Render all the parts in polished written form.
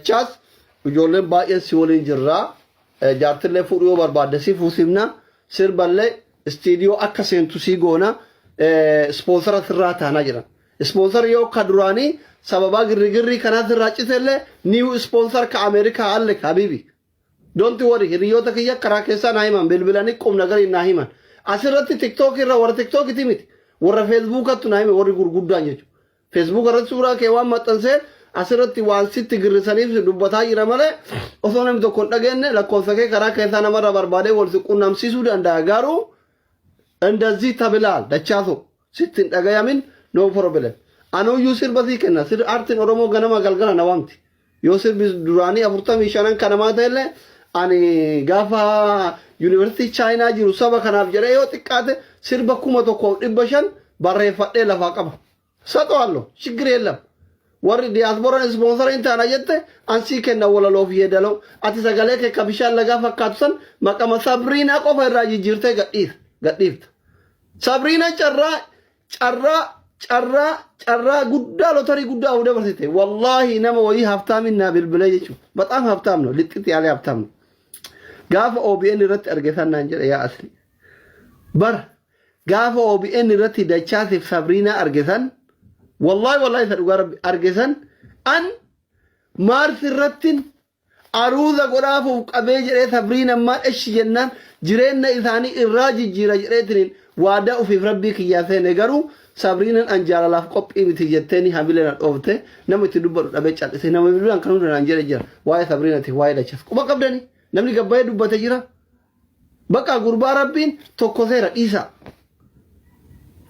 Dachaas ijoolleen baay'een si waliin jirraa. Jaartillee fuudhuu yoo barbaadde si fuusifna. Sirballee istiidiyoo akka seentu sii goona. Ispoonsara sirraa taanaa jedhan. Ispoonsarri yoo ka duraanii sababaa girrigirrii kanaa sirraa citellee new sponsor ka Ameerikaa alle habibi. Don't worry, hiriyoota kiyya karaa keessaa naa himan, bilbilanii qubna gariin naa himan. Asirratti TikTok irra warra TikTokiti miti, warra Facebookattu naa hime, warri gurguddaan jechuudha. Facebook irratti suuraa kee waan maxxansee asirratti waan sitti girrisaniif dubbataa jira malee, osoo namni tokko hin dhageenye lakkoofsa kee karaa keessaa namarraa barbaadee wal si qunnamsiisuu danda'a. Garuu እንደዚህ ተብሏል Dachaaso, sitti hin dhagayamin, no problem. Anuyyuu sirba sii kenna. Sir aartiin Oromoo ganama galgala na waamti. Yoo sirbi duraanii 45 kanamaa ta'ellee, ani gaafa yuunivarsiitii Chaayinaa jiru saba kanaaf jedhee yoo xiqqaate sirba 1500 barreeffadhee lafaa qaba. ሰጠዋለሁ, ችግር የለም. Warri diyaaspooraan ispoonsara hin taana jette, ansii kenna walaloof yeedaloo. Ati sagalee kee ka bishaan lagaa fakkaatu san maqama Sabriinaa qofa irraa jijjiirtee gadhiifta. Sabriina carraa carraa carraa carraa guddaa, lotarii guddaa of dabarsite. Wallaahi, nama wayii haftaamin naa bilbilee jechuudha. በጣም ሀብታም ነው, ልጥጥ ያለ ሀብታም ነው. Gaafa OBN irratti arge san naan jedhe, yaa asli. Bara gaafa OBN irratti Dachaasiif Sabriinaa arge san, wallaahi wallaahi, isa dhugaa Rabbi arge san, an Maarsi irrattin aruuza godhaafuuf qabee jedhee, Sabriin ammaa eshi jennaan jireenya isaanii irraa jijjiira jedheetiniin waadaa ofiif Rabbii kiyyaa seene. Garuu Sabriinan an jaalalaaf qophii miti jetteeni hamilee na dhoofte, nama itti dubbadhu dhabee cal'ise. Nama bilbilaan kan hunda naan jedhe jira. Waa'ee Sabriinati, waa'ee Dachaas quba qabdanii namni gabbayee dubbate jira. Bakka gurbaa Rabbiin tokko seera dhiisa.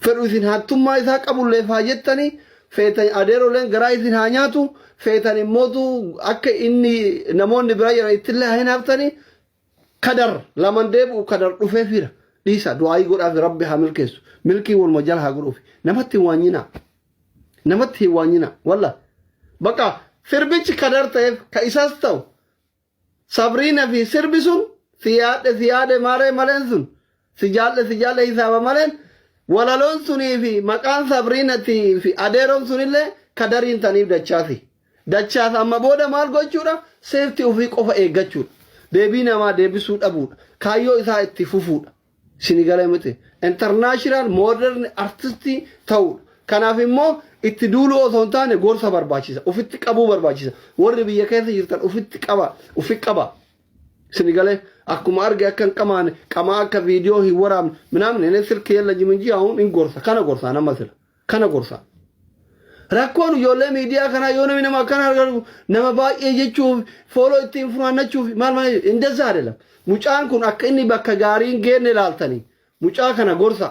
Fedhu isin hattummaa isaa qabullee faa jettanii feetan, adeeroleen garaa isin haa nyaatu, feetan immootu akka inni namoonni biraa jiran ittillee haa hinaaftanii, Kadar laman deebi'u, Kadar dhufee fira dhiisa. Du'aayii godhaaf, Rabbi haa milkeessu, milkii waluma jala haa godhuuf. Namatti hin waanyinaa, namatti hin waanyinaa. Walla bakka sirbichi Kadar ta'eef ka isaas ta'u, Sabriina fi sirbi sun si yaadhe si yaade maaree maleen sun, si jaalle si jaalle hisaaba maleen, walaloon sunii fi maqaan Sabriinatii fi adeeroon sunillee Kadariin taniif Dachaasi. Dachaas amma booda maal gochuudha? Safety ofii qofa eeggachuudha. Deebii namaa deebisuu dhabuudha. Kaayyoo isaa itti fufuudha. Sini galee miti. International modern artistii ta'uudha. Kanaaf immoo itti duuluu osoo hin taane gorsa barbaachisa. Ofitti qabuu barbaachisa. Warri biyya keessa jirtan ofitti qaba. Ofi qaba. Sini galee, akkuma arge akka hin qamaane, qamaa akka viidiyoo hin waraabne ምናምን እኔ ስልክ የለኝም እንጂ አሁን hin gorsa. Kana gorsa nama sila. Kana gorsa. Rakkoon ijoollee miidiyaa kanaa yoo namni nama akkana argatu nama baay'ee jechuuf, follow ittiin funaannachuuf maal maal, እንደዛ አይደለም. Mucaan kun akka inni bakka gaarii hin geenne ilaaltanii mucaa kana gorsa.